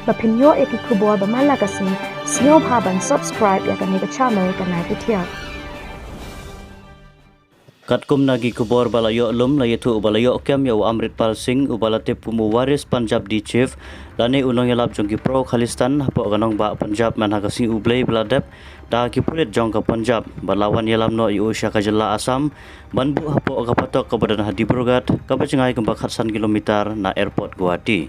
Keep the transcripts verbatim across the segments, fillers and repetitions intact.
Ba phin ïoh ïa ki khubor ba man la ka sngi, sngewbha ban subscribe ïa kane ka channel Ka Nai Pyrthiang. Katkum na ki khubor ba la ïoh lum, la ïathuh ba la ïoh kem ïa u Amritpal Singh, uba la tip kum u Waris Punjab D Chief, lane u nongïalap jong ki pro Khalistan hapoh ka nongbah Punjab man ha ka sngi U Blei ba la dep, da ki pulit jong ka Punjab, bad la wan ïalam noh ïa u sha ka jylla Assam, ban buh hapoh ka phatok kaba don ha Dibrugarh, kaba jngai kumba khatsan kilometer na airport Guwahati.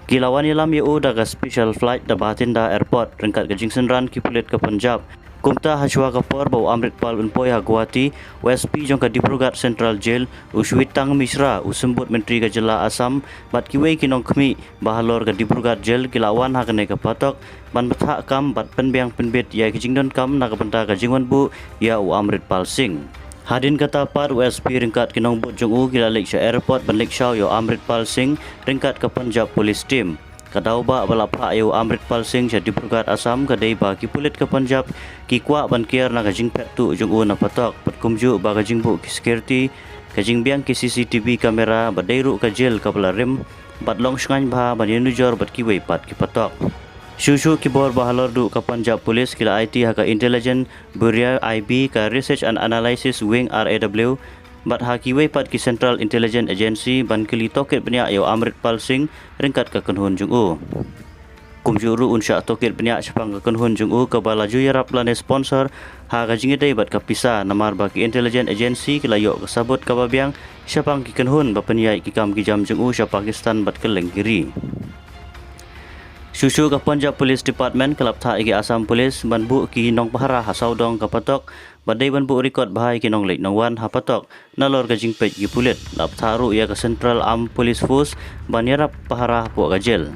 Ki la wan ïalam ïa u da ka special flight da Bathinda Airport, ryngkat ka jingsynran ki pulit ka Punjab. Kumta, hashwa ka por ba u Amritpal un poi ha Guwahati, u S P jong ka Dibrugarh Central Jail, u Shwetang Mishra, u symbud myntri ka jylla Assam, bad kiwei ki nongkhmih ba halor ka Dibrugarh Jail, ki la wan ha kane ka phatok ban bthah kam bad pynbiang pynbit ïa ki jingdonkam na ka bynta ka jingwan buh ïa u Amritpal Singh. Hadien kata pat, u S P ryngkat ki nongbud jong u ki la leit sha airport ban leit shaw ïa u Amritpal Singh ryngkat ka Punjab Police Team. Ka daw ba, ba la phah ïa u Amritpal Singh sha Dibrugarh Assam ka dei ba ki pulit ka Punjab ki kwah ban kiar na ka jingphet tuh jong u na phatok, bad kumjuh ba ka jingbuh ki security, ka jingbiang ki C C T V camera, bad dei ruh ka jail kaba la rim bad long shngaiñ bha ban ïanujor bad kiwei pat ki phatok. Shuh shuh ki bor ba halor duh ka Punjab Police ki la aiti ha ka Intelligence Bureau, I B, ka Research and Analysis Wing, R A W, bad ha kiwei pat ki Central Intelligence Agency ban kylli tohkit bniah ïa u Amritpal Singh ryngkat ka kynhun jong u. Kumjuh ruh un shah tohkit bniah shaphang ka kynhun jong u kaba la ju ïarap lane sponsor ha ka jingïadei bad ka pisa, namar ba ki Intelligence Agency ki la ïoh ka sabut kaba biang shaphang ki kynhun ba pynïaid ki kam ki jam jong u sha Pakistan bad kylleng ki ri. Shuh shuh ka Punjab Police Department ka la bthah ïa ki Assam Police ban buh ki nongpahara ha sawdong ka phatok, bad dei ban buh record bha ïa ki nongleit nongwan ha phatok nalor ka jingpeit ki pulit. La bthah ruh ïa ka Central Armed Police Force ban ïarap pahara hapoh ka jail.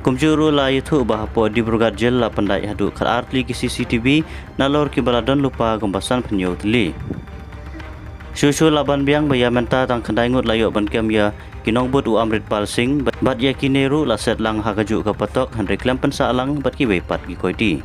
Kumjuh ruh la ïathuh ba hapoh Dibrugarh Jail la pyndait haduh khatar tylli ki C C T V nalor kiba la don lypa kumba sanphew hynñiew tylli. Shuh shuh la ban biang ba ïa mynta tang khyndai ngut la ïoh ban kem ïa ki nongbud u Amritpal Singh, bad ïa kine ruh la set lang ha kajuh ka phatok, hynrei khlem pynsah lang bad kiwei pat ki koiti.